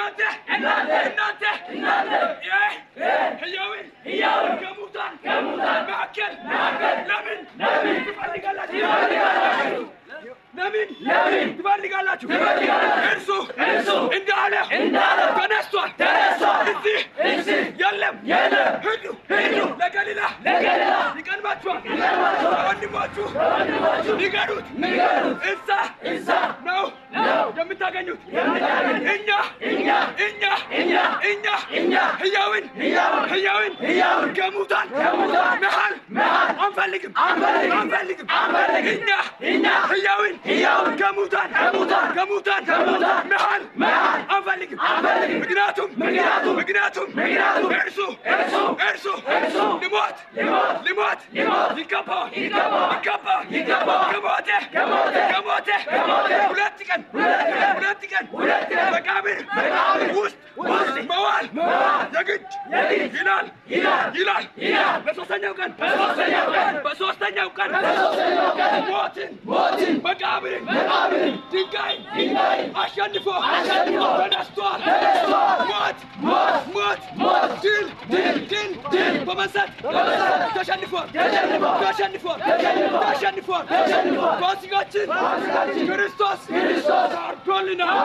እናንተ እናንተ እናንተ ሕያውን ከሙታን መካከል ለምን ትፈልጋላችሁ? ለምን ትፈልጋላችሁ? እርሱ እንዳለ ተነስቷል። እዚህ የለም። ሂዱ ለገሊላ ይቀድማችኋል። ለወንድሞቹ ንገሩት፣ እዛ ነው የምታገኙት። እኛ እኛ እኛ ሕያውን ከሙታን መሃል አንፈልግም አንፈልግም። እኛ ሕያውን ከሙታን መሃል አንፈልግም። ምክንያቱም እርሱ ሊሞት ይገባዋል ከሞተ 2 ቀን መቃብር ውስጥ መዋል የግድ ይላል። በሶስተኛው ቀን ሞትን መቃብርን ድንጋይን አሸንፎ ተነስቷል። ሞት ድል በመንሳት ተሸንፏል። ፋሲካችን ክርስቶስ ታርዶልናል።